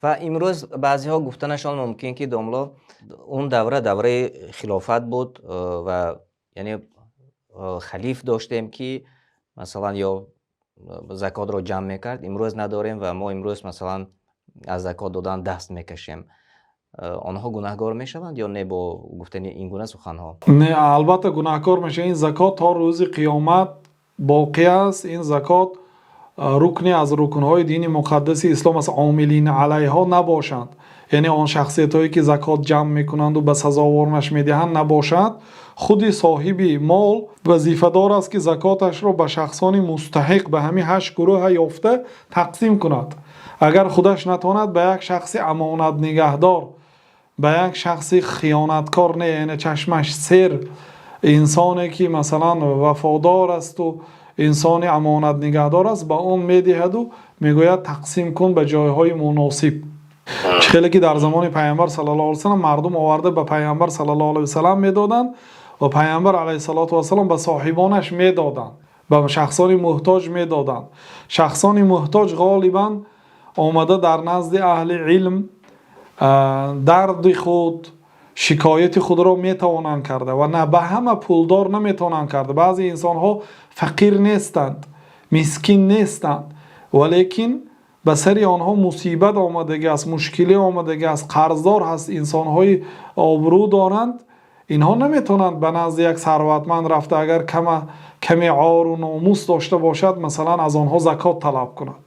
Ва имрӯз баъзеҳо гуфтанашон мумкин, ки домло, он давра давраи хилофат буд ва яъне халиф доштем, ки масалан ё закотро ҷамъ мекард. Имрӯз надорем ва мо имрӯз масалан аз закот додан даст мекашем. Онҳо гунаҳкор мешаванд ё не бо гуфтани ин гуна суханҳо? Не, албатта гунаҳкор мешаванд. Ин закот то рӯзи қиёмат боқӣ аст. Ин закот рукне аз рукнҳои дини муқаддаси ислом аст. Омилин алайҳо набошанд, яъне он шахсиятҳое ки закот ҷамъ мекунанд ва ба сазоворонаш медиҳанд набошад, худи соҳиби мол вазифадор аст, ки закоташро ба шахсони мустаҳиқ, ба ҳамин ҳашт гурӯҳ ёфта тақсим кунад. Агар худаш натавонад, ба як шахси амонатнигаҳдор, ба як шахси хиёнаткор не, яъне чашмаш сер, инсоне ки масалан вафодор аст ва инсони амонатнигаҳдор аст, ба он медиҳаду мегӯяд: «Тақсим кун ба ҷойҳои муносиб». Чӣ хеле ки дар замони Паёмбар саллаллоҳу алайҳи васаллам мардум оварда ба Паёмбар саллаллоҳу алайҳи васаллам медоданд ва Паёмбар алайҳиссалоту вассалом ба соҳибонаш медоданд, ба шахсони муҳтоҷ медоданд. Шахсони муҳтоҷ ғолибан омада дар назди аҳли илм дарди худ, шикояти худро метавонанд карда ва на ба ҳама пулдор наметавонанд карда. Баъзе инсонҳо фақир нестанд, мискин нестанд, валекин ба сари онҳо мусибат омадагӣ аст, мушкилӣ омадагӣ аст, қарздор ҳаст. Инсонҳои обрӯ доранд, инҳо наметавонанд ба назди як сарватманд рафта, агар каме ору номус дошта бошад, масалан аз онҳо закот талаб кунанд.